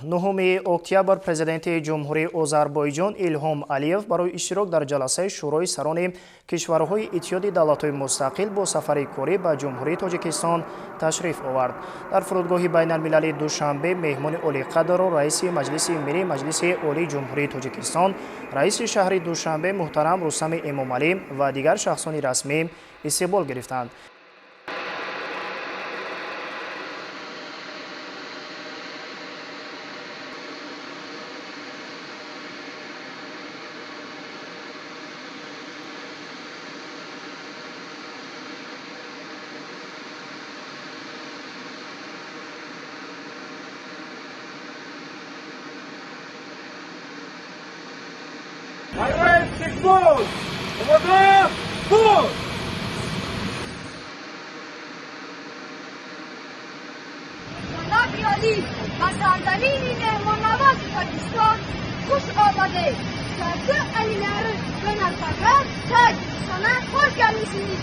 9 октябр президенти Ҷумҳурии Озарбойҷон Илҳом Алиев барои иштирок дар ҷаласаи Шӯрои сарони кишварҳои Иттиҳоди давлатҳои мустақил бо сафари корӣ ба Ҷумҳурии Тоҷикистон ташриф овард. Дар фурудгоҳи байналмилалии Душанбе меҳмони олиқадрро раиси Маҷлиси Миллӣ Маҷлиси Олии Ҷумҳурии Тоҷикистон, раиси шаҳри Душанбе муҳтарам Рустами Эмомалӣ ва дигар шахсони расмӣ истиқбол гирифтанд. جناب عالی به سرزمین مهماننواز پاکستان خوش آمده. Sevgi əlləri dönər Türkistan'a hoş gelmişsiniz.